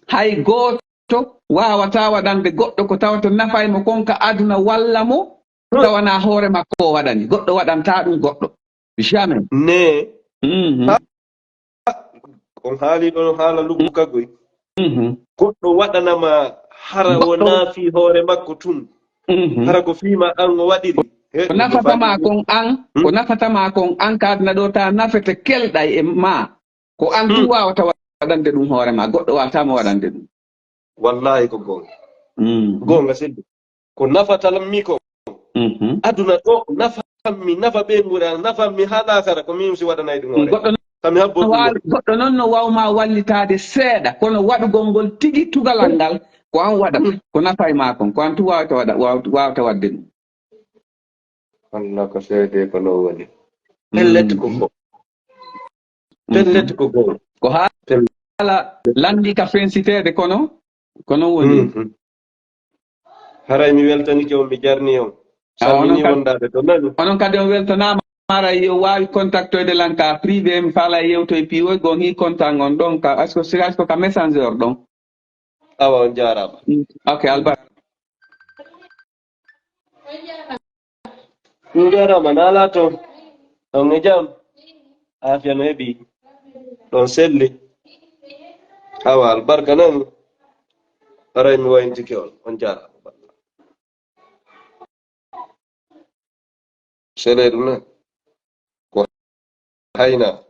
hay gooto waawataa waɗande goɗɗo ko tawata nafay mo kon ka aduna walla mo, tawana hoore makko o waɗani. Goɗɗo waɗantaa ɗum goɗɗo. Jamais. Ne. On haali ɗon haala luggu kaggoy. Goɗɗo waɗanama hara wonaa fii hoore makko tun. Hara ko fii ma an o waɗiri. Ko nafata ma kon an, ko nafata ma kon an ka aduna ɗo ta nafete kelɗay e ma. Ko an tun waawata waɗande ɗum hoore ma, goɗɗo waawataa mo waɗande ɗum. Wallahi ko goonga. Goonga selli. Ko nafata lammi ko. Aduna ɗo nafammi, nafa ɓeyngu ngu, nafammi haa laakara, ko min si waɗanay ɗum hoore. Goɗɗo non no waawi, goɗɗo non no waawma wallitaade seeɗa, kono waɗugol ngol tigi tugalal ngal, ko an waɗata, ko nafay ma kon, ko an tun waawata waɗa, waawata waɗde ɗum. Allah ko seede ko no woni. Pellet ko ko. Pellet ko goo. Ko haala lanndi ka fensiteede kono, ko non woni. Haray mi weltanike on, mi jarni on. Salmini wondaade to nani. Onon kadi on weltanaama. Haray yo waawi contactoyde lan ka privé, mi faala yewtoy piiwoy, gon hi contact on ɗon ka, est-ce que, est-ce que ka messenger ɗon? Awa, on jaaraama. Ok, albarka. On jaaraama, naalaa toon. On e jam? Aafiya no heɓi? Ɗon selli? Awa, albarka nan. Haray mi wayntike on. On jaaraama. Seleedu na ko hayna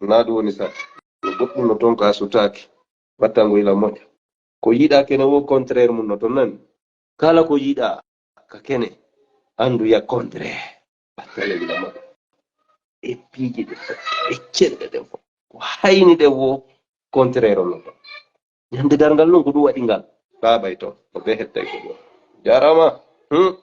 na ɗum woni sa no goɗɗum no toon ka sutaaki wattango ila moƴƴa ko yiɗa kene wo contraire mum no toon nani kala ko yiɗa ka kene anndu ya contraire battale ila moƴƴa e piiji ɗe fof e cenɗe ɗe fof ko hayni ɗe wo contraire on no toon ñande darngal noon ko ɗum waɗi ngal baabay toon ko ɓe hettay ko ɗum jarama hmm.